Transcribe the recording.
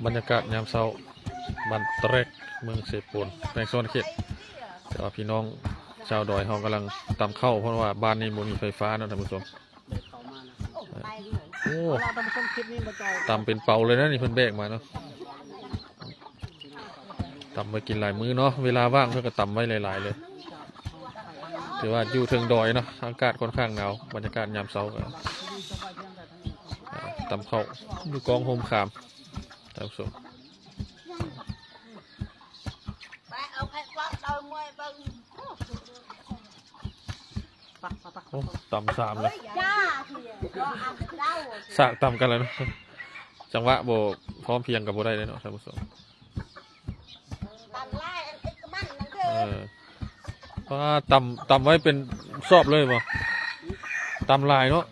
ບັນຍາກາດຍາມເຊົ້າ ບ້ານຕະແຣກ ເມືອງເຊໂປນ ແຂວງສະຫວັນນະເຂດ. ແຕ່ວ່າພີ່ນ້ອງຊາວດອຍເຮົາກຳລັງຕຳເຂົ້າ ເພາະວ່າບ້ານນີ້ບໍ່ມີໄຟຟ້າເນາະທ່ານຜູ້ຊົມ. ໂອ້ ຕຳເປັນເປົາເລີຍນະນີ້ ເພິ່ນແບກມາເນາະ. ຕຳໄວ້ກິນຫຼາຍມື້ເນາະ ເວລາວ່າງເພິ່ນກໍຕຳໄວ້ຫຼາຍໆເລີຍ. ຖືວ່າຢູ່ເທິງດອຍເນາະ ອາກາດຂ້ອນຂ້າງໜາວ. ບັນຍາກາດຍາມເຊົ້າກໍ ອ່າ ຕຳເຂົ້າຢູ່ກອງໂຮມຂາມທ່ານຜູ້ຊົມ. ໂອ້ ຕຳສາມແລ້ວ ສາກຕຳກັນແລ້ວເນາະ. ຈັງຫວະບໍ່ພ້ອມພຽງກໍບໍ່ໄດ້ເດ້ເນາະທ່ານຜູ້ຊົມ. ເອີ ປ້າ ຕຳ ຕຳໄວ້ເປັນສອບເລີຍບໍ່? ຕຳຫຼາຍເນາະ.